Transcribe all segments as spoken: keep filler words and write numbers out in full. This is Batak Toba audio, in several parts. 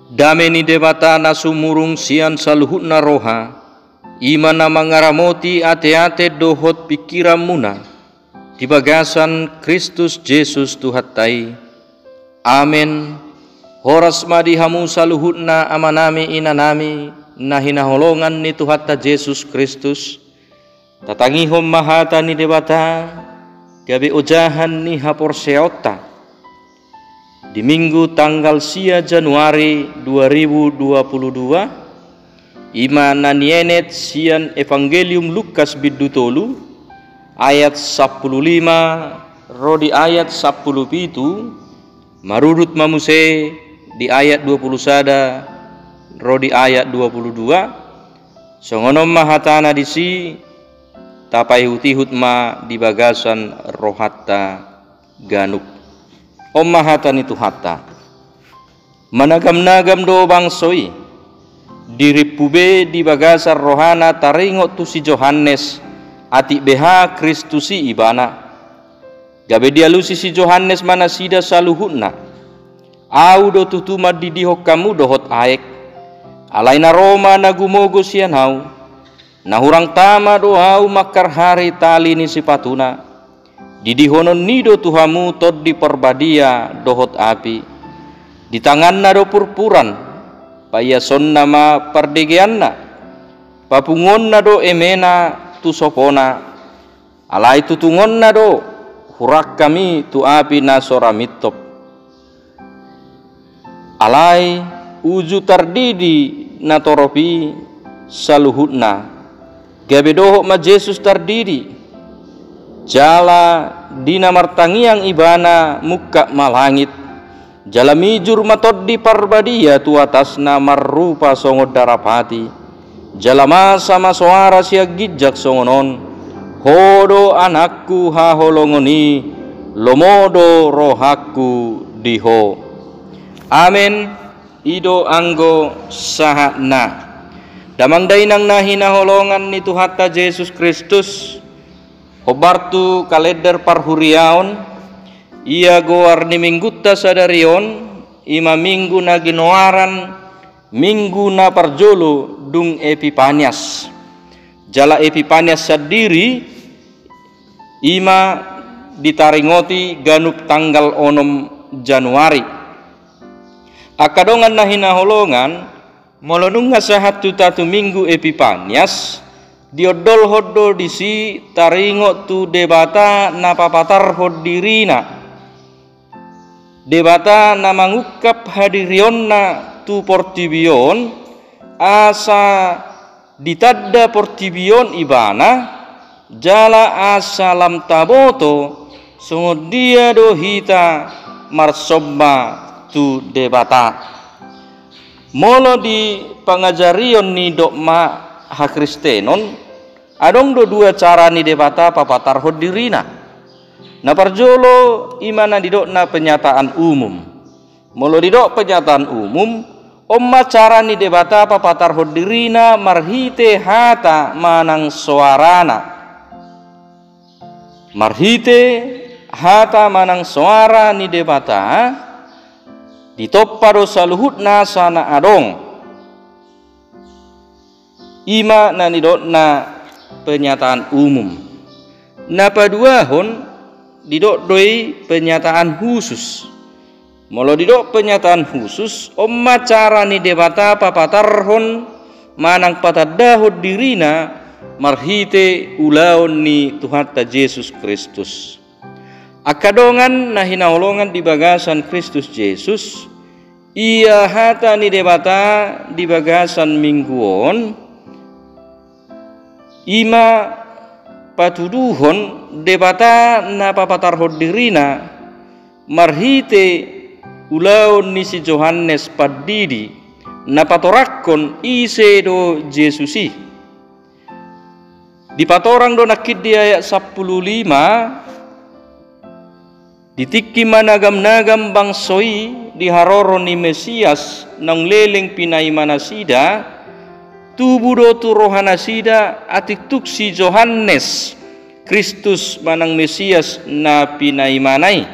Dame ni Debata na sumurung sian saluhutna roha, i ma na mangaramoti ateate dohot pingkiranmuna di bagasan Kristus Jesus Tuhanta i. Amen. Horas ma di hamu saluhutna amanami inanami na hinaholongan ni Tuhanta Jesus Kristus. Tatangihon ma hata ni Debata gabe ojahan ni haporseaonta di Minggu tanggal sia Januari dua ribu dua puluh dua, i ma na nienet sian Evangelium Lukas bindu tolu, ayat sampulu lima ro di ayat sampulu pitu, marudut ma muse di ayat dua puluh sada ro di ayat dua puluh dua. Songon on ma hatana disi, tapaihutihut ma di bagasan rohanta ganup. On ma hata ni Tuhanta. Managamnagam do bangso i, dirimpu be di bagasan rohana taringot tu si Johannes, atik beha Kristus i ibana. Gabe dialusi si Johannes ma nasida saluhutna. Ahu do tutu mandidihon hamu dohot aek. Alai na ro ma na gumogo sian ahu, na hurang tama do ahu mangkarhari tali ni sipatuna. Didihononni do tu hamu Tondi Parbadia dohot api. Di tanganna do purpuran, paiasonna ma pardegeanna. Papunguonna do emena tu sopona. Alai tutungonna do hurangkam i tu api na so ra mintop. Alai uju tardidi natorop i saluhutna, gabe dohot ma Jesus tardidi. Jala di na martangiang ibana mungkap ma langit. Jala mijur ma Tondi Parbadia tu atasna marrupa songon darapati. Jala masa ma soara sian ginjang songon on: Ho do Anakku haholongon i, lomo do rohangku di Ho. Amen. I do anggo sahatna. Damang dainang na hinaholongan ni Tuhanta Jesus Kristus, hombar tu kalender parhuriaon, ia goar ni minggunta sadari on, i ma minggu na ginoaran minggu na parjolo dung Epipanias. Jala Epipanias sandiri i ma ditaringoti ganup tanggal onom Januari. Angka dongan na hinaholongan, molo nunga sahat tu tatu minggu Epipanias, diondolhon do disi taringot tu Debata na papatarhon dirina. Debata na mangungkap hadirionna tu portibi on, asa ditanda portibi on ibana, jala asa lam taboto songon dia do hita marsomba tu Debata. Molo di pangajarion ni dogma hakristenon, adong do dua cara ni Debata papatarhon dirina. Na parjolo i ma na didokna penyataan umum. Molo didok penyataan umum, on ma cara ni Debata papatarhon dirina marhite hata manang soarana. Marhite hata manang soara ni Debata, ditompa do saluhut nasa na adong. I ma na nidokna penyataan umum. Na paduahon, didok do i penyataan khusus. Molo didok penyataan khusus, on ma cara ni Debata papatarhon manang patandahon dirina marhite ulaon ni Tuhanta Jesus Kristus. Angka dongan na hinaholongan di bagasan Kristus Jesus, ia hata ni Debata di bagasan minggu on, i ma patuduhon Debata na papatarhon dirina marhite ulaon ni si Johannes Pandidi, na patorangkon ise do Jesus i. Dipatorang do nangkin di ayat sampulu lima, di tingki managamnagam bangso i di haroro ni Mesias naung leleng pinaima nasida, tubu do tu roha nasida atik tung si Johannes Kristus manang Mesias na pinaimana i.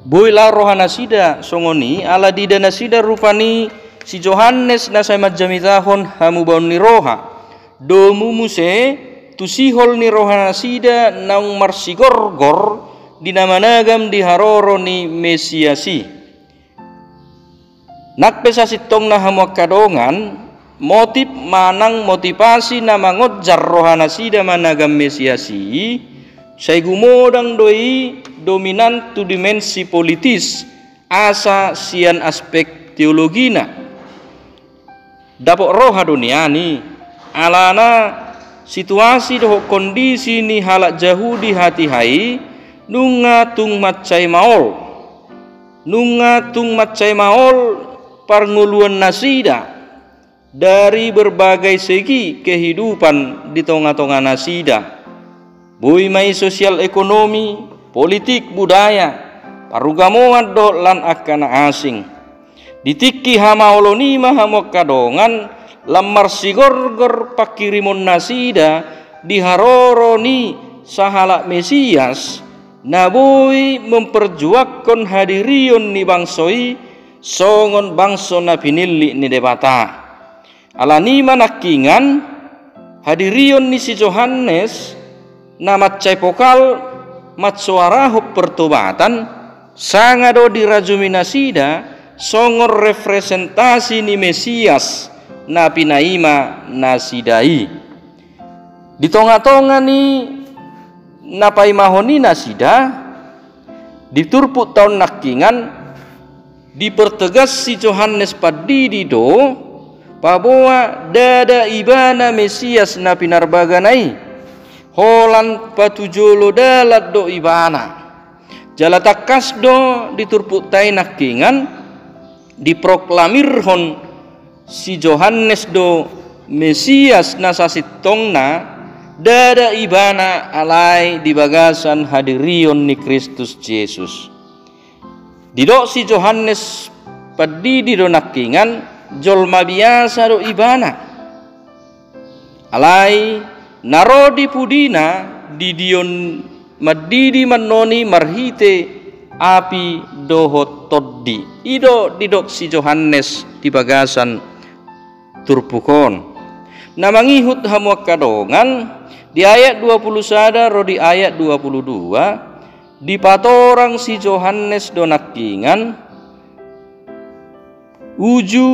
Boi laho rohanasida songon i, ala diida nasida rupani si Johannes na sai manjamitahon hamubaon ni roha. Domu muse tu sihol ni rohanasida naung marsigorgor di na managam di haroro ni Mesias i. Nang pe sasintongna hamu angka dongan, motip manang motivasi na mangonjar rohanasida managam Mesias i, sai gumodang do i dominan tu dimensi politis, asa sian aspek teologina. Dapot roha do nian i, alana situasi dohot kondisi ni halak Jahudi hatiha i nunga tung mansai maol. Nunga tung mansai maol parngoluannasida dari berbagai segi kehidupan di tonga-tonganasida. Boi ma i sosial ekonomi, politik, budaya, parugamoan dohot lan angka na asing. Di tingki hamaolon i ma hamu angka dongan, lam marsigorgor pangkirimonnasida di haroro ni sahalak Mesias, na boi memperjuangkon hadirion ni bangso i songon bangso na pinillit ni Debata. Alani i ma nangkingan hadirion ni si Johannes na mansai pokal mansoarahon pertobatan, sanga do dirajumi nasida songon representasi ni Mesias na pinaima nasida i. Di tonga-tonga ni na paimahon i nasida, di turpukta on nangkingan, dipertegas si Johannes Pandidi do, paboa ndada ibana Mesias na pinarbagana i, holan patujolo dalan do ibana. Jala tangkas do di turpukta i nangkingan, diproklamirhon si Johannes do Mesias na sasintongna, ndada ibana alai di bagasan hadirion ni Kristus Jesus. Didok si Johannes Pandidi do nangkingan jolma biasa do ibana. Alai na ro di pudina didion mandidi mannoni marhite api dohot tondi. I do didok si Johannes di bagasan turpuk on. Na mangihut hamu angka dongan, di ayat dua puluh sada ro di ayat dua puluh dua, dipatorang si Johannes do nangkingan, uju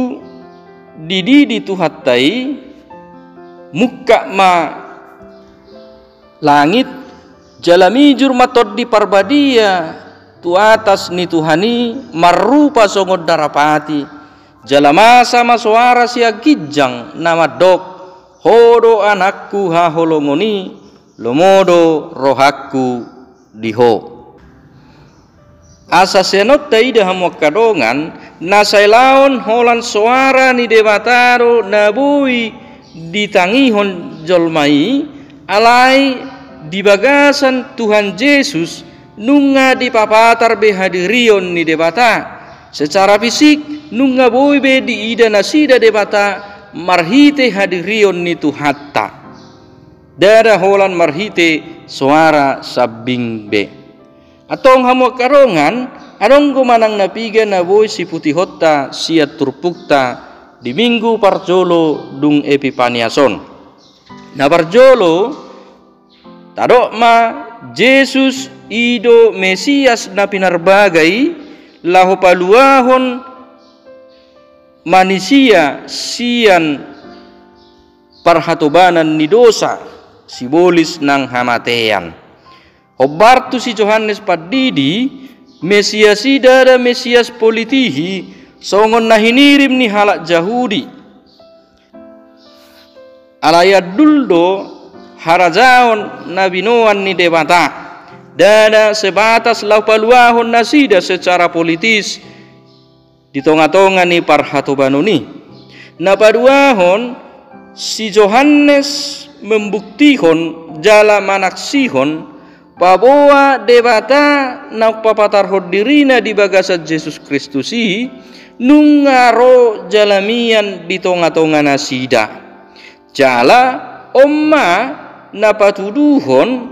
dididi Tuhanta i, mungkap ma langit, jala mijur ma Tondi Parbadia tu atas ni Tuhan i marrupa songon darapati, jala masa ma soara sian ginjang na mandok, Ho do Anakku haholongon i, lomo do rohangku di Ho. Asa sian on taida hamu angka dongan, na sai laon holan soara ni Debata do na boi ditangihon jolma i, alai di bagasan Tuhan Jesus nunga dipapatar be hadirion ni Debata. Secara fisik nunga boi be diida nasida Debata marhite hadirion ni Tuhanta. Ndada holan marhite soara sambing be. Antong hamu angka dongan, adong do manang na piga na boi siputihonta sian turpukta di minggu parjolo dung Epipanias on. Na parjolo, tadok ma Jesus i do Mesias na pinarbaga i laho paluahon manisia sian parhatobanan ni dosa, sibolis nang hamatean. Hombar tu si Johannes Pandidi, Mesias i ndada Mesias politihi, songon na hinirim ni halak Jahudi. Alai andul do harajaon na binoan ni Debata, ndada sebatas laho paluahon nasida secara politis, di tonga-tonga ni parhatobanon i. Na paduahon, si Johannes membuktihon jala manaksihon paboa Debata naung papatarhon dirina di bagasan Jesus Kristus i nunga ro jala mian di tonga-tonga nasida. Jala on ma na patuduhon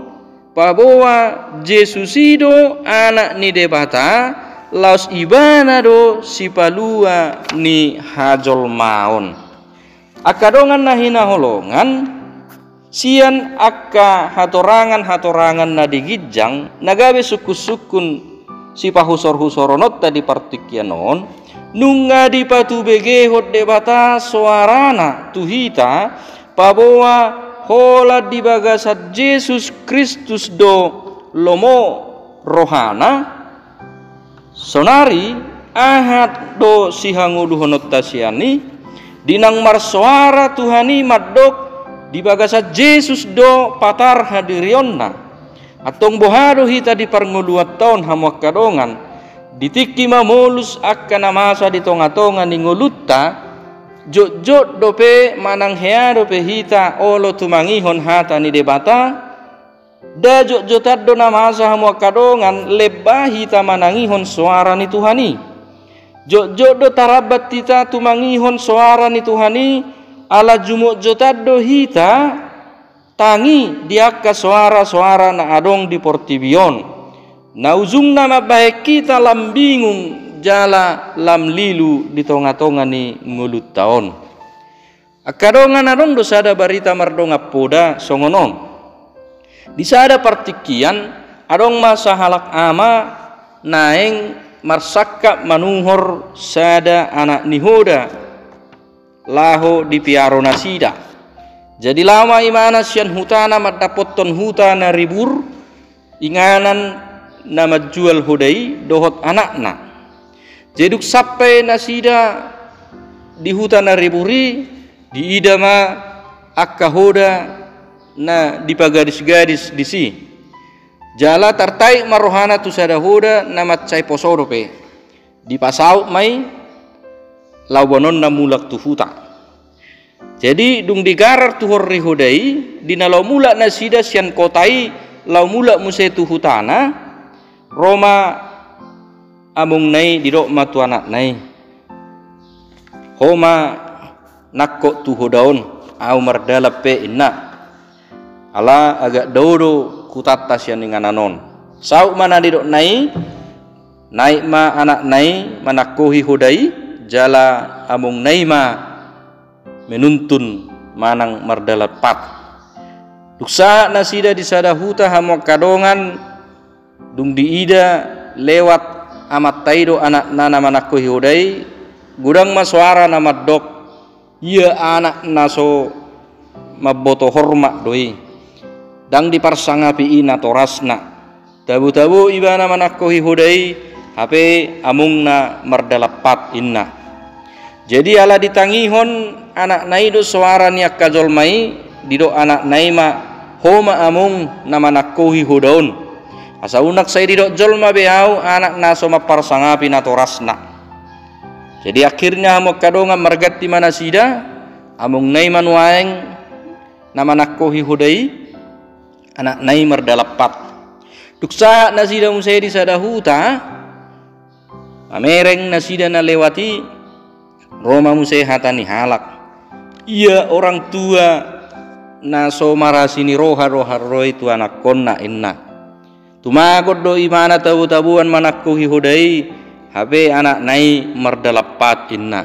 paboa Jesus i do Anak ni Debata, laos ibana do sipalua ni hajolmaon. Angka dongan na hinaholongan, sian angka hatorangan-hatorangan na di ginjang, na gabe sungkun-sungkun sipahusorhusorononta di partingkian on, nunga dipatubegehon Debata soarana tu hita, paboa holan di bagasan Jesus Kristus do lomo rohana. Sonari, aha do sihangoluhononta sian i? Di na marsoara Tuhan i mandok, di bagasan Jesus do patar hadirionna. Antong boha do hita di parngoluanta on, hamu angka dongan? Di tingki mamolus angka na masa di tongatonga ni ngolunta, jotjot dope manang hea dope hita olo tumangihon hata ni Debata, nda jotjotan do na masa, hamu angka dongan, lemba hita manangihon soara ni Tuhan i. Jotjot do tarambat hita tumangihon soara ni Tuhan i, ala jumotjotan do hita tangi di angka soara-soara na adong di portibi on, na ujungna mambahen hita lam bingung jala lam lilu di tongatonga ni ngolunta on. Angka dongan, adong do sada barita mardongan poda songon on. Di sada partingkian, adong ma sahalak ama naeng marsangkap manuhor sada anak ni hoda laho dipiaro nasida. Jadi laho ma imana sian hutana mandapothon huta na ribur, inganan na manjual hoda i dohot anakna. Jadi dung sampe nasida di huta na ribur i, diida ma angka hoda na dipagadisgadis disi. Jala tartarik ma rohana tu sada hoda na mansai poso dope. Dipasaut ma i, laho boanonna mulak tu huta. Jadi dung digarar tuhor ni hoda i, di na laho mulak nasida sian kota i, laho mulak muse tu hutana, ro ma amongna i, didok ma tu anakna i, "Ho ma nangkok tu hoda on, ahu mardalan pe," inna. "Ala agak dao do hutanta sian inganan on." Saut ma na nidokna i, naik ma anakna i manangkohi hoda i, jala amongna i ma menuntun manang mardalan pat. Dung sahat nasida di sada huta, hamu angka dongan, dung diida lewat amanta i dohot anakna na manangkohi hoda i, godang ma soara na mandok, "Ia anak na so mamboto hormat do i, ndang diparsangapi i natorasna. Tabotabo ibana manangkohi hoda i, hape amongna mardalan pat," inna. Jadi ala ditangihon anakna i do soara ni angka jolma i, didok anakna i ma, "Ho ma among na manangkohi hoda on, asa unang sai didok jolma be ahu anak na so mamparsangapi natorasna." Jadi akhirna, hamu angka dongan, marganti ma nasida, amongna i ma nuaeng na manangkohi hoda i, anakna i mardalan pat. Dung sahat nasida muse di sada huta, mamereng nasida na lewat i, ro ma muse hata ni halak, "Ia orang tua na so marasi ni roha do haroa i tu anakkonna," inna. Tumagon do imana tabotaboan manangkohi hoda i, hape anakna i mardalan pat, inna.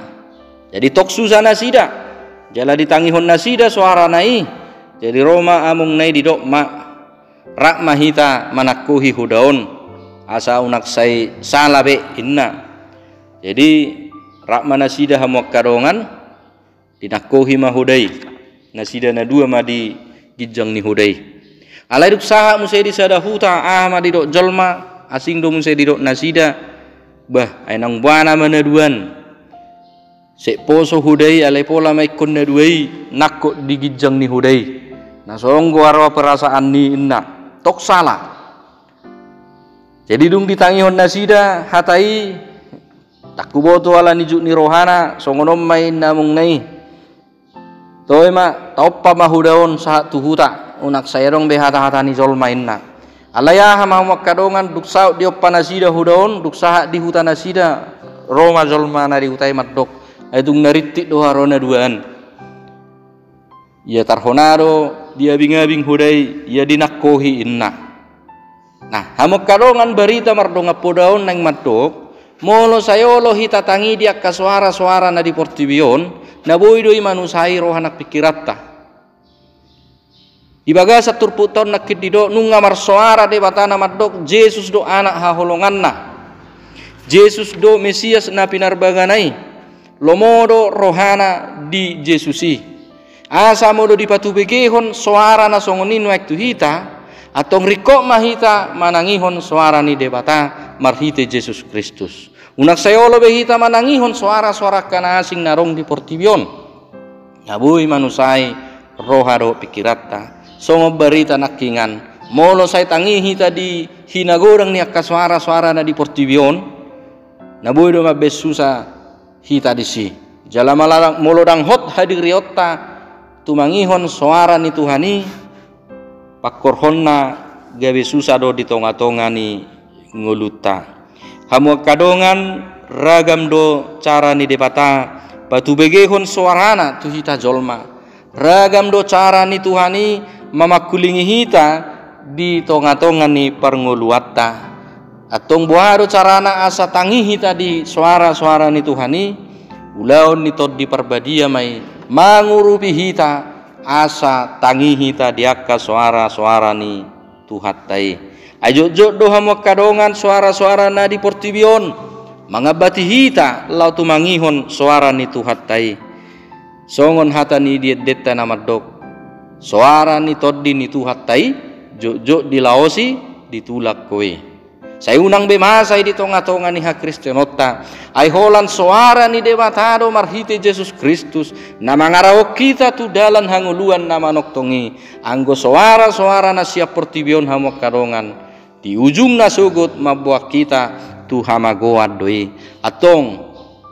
Jadi tong susa nasida, jala ditangihon nasida soarana i. Jadi ro ma amongna i, didok ma, "Rap ma hita manangkohi hoda on, asa unang sai sala be," inna. Jadi rap ma nasida, hamu angka dongan, dinangkohi ma hoda i. Nasida na dua ma di ginjang ni hoda i. Alai dung sahat muse di sada huta, aha ma didok jolma, asing do muse didok nasida, "Bah, ai naung boana ma na duan. Sek poso hoda i, alai pola ma ingkon na dua i nangkok di ginjang ni hoda i. Na so anggo haroa perasaan ni," inna. Tong sala. Jadi dung ditangihon nasida hata i, "Ndang huboto ala ni juk ni rohana, songon on ma," inna amongna i. "Toe ma, taompa ma hoda on sahat tu huta, unang sai adong be hatahata ni jolma," inna. Alai aha ma, hamu angka dongan, dung saut diompa nasida hoda on, dung sahat di huta nasida, ro ma jolma na di huta i mandok, "Ai tung na rintik do haroa na duaan. Ia tarhona do diabingabing hoda i, ia dinangkohi," inna. Nah, hamu angka dongan, barita mardongan poda on naeng mandok, Molo sai olo hita tangi di angka soara-soara na di portibi on, na boi do i manusai roha nang pingkiranta. Di bagasan turpukta on nangkin didok nunga marsoara Debata na mandok Jesus do anak haholonganna. Jesus do Mesias na pinarbagana i. Lomo do rohana di Jesus i. Asa molo dipatubegehon soara na songon i nuaeng tu hita, antong ringkot ma hita manangihon soara ni Debata marhite Jesus Kristus. Unang sai olo be hita manangihon soara-soara angka na asing na adong di portibi on. Na boi manusai roha dohot pingkiranta. Songon barita nangkiningan, molo sai tangi hita di hinagodang ni angka soara-soara na di portibi on, na boi do mambaen susa hita disi. Jala mala-, molo ndang hot hadirionta tumangihon soara ni Tuhan i, pangkorhonna gabe susa do di tonga-tonga ni ngolunta. Hamu angka dongan, ragam do cara ni Debata patubegehon soarana tu hita jolma. Ragam do cara ni Tuhan i mamangkulingi hita di tonga-tonga ni parngoluanta. Antong boha do carana asa tangi hita di soara-soara ni Tuhan i? Ulaon ni Tondi Parbadia ma i mangurupi hita asa tangi hita di angka soara-soara ni Tuhanta i. Ai jotjot do hamu angka dongan soara-soara na di portibi on mangambati hita laho tumangihon soara ni Tuhanta i. Songon hata ni diendenta na mandok, soara ni Tondi ni Tuhanta i jotjot dilaosi, ditulak ho i. Sai unang be masa i di tonga-tonga ni hakristenonta. Ai holan soara ni Debata do marhite Jesus Kristus na mangarahon hita tu dalan hangoluan na manongtong i. Anggo soara-soara na sian portibi on hamu angka dongan, di ujungna sogot mamboan hita tu hamagoan do i. Antong,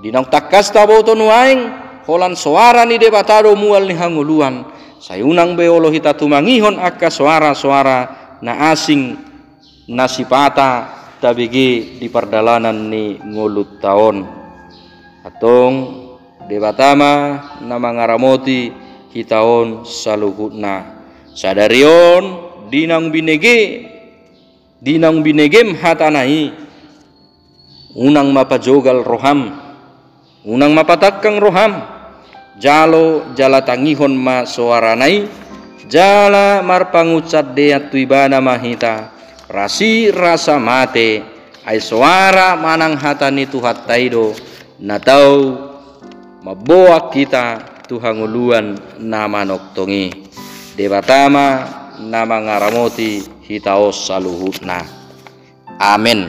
di naung tangkas taboto nuaeng, holan soara ni Debata do mual ni hangoluan. Sai unang be olo hita tumangihon angka soara-soara na asing na sipata tabege di pardalanan ni ngolunta on. Antong, Debata ma na mangaramoti hita on saluhutna. Sadari on, di naung binege, di naung binegem hatana i, unang ma pajogal roham, unang ma patangkang roham, jalo jala tangihon ma soarana i, jala marpangunsandean tu ibana ma hita, rasi rasa mate, ai soara manang hata ni Tuhanta i do, na tau mamboan hita tu hangoluan na manongtong i. Debata ma na mangaramoti hita on saluhutna. Amen.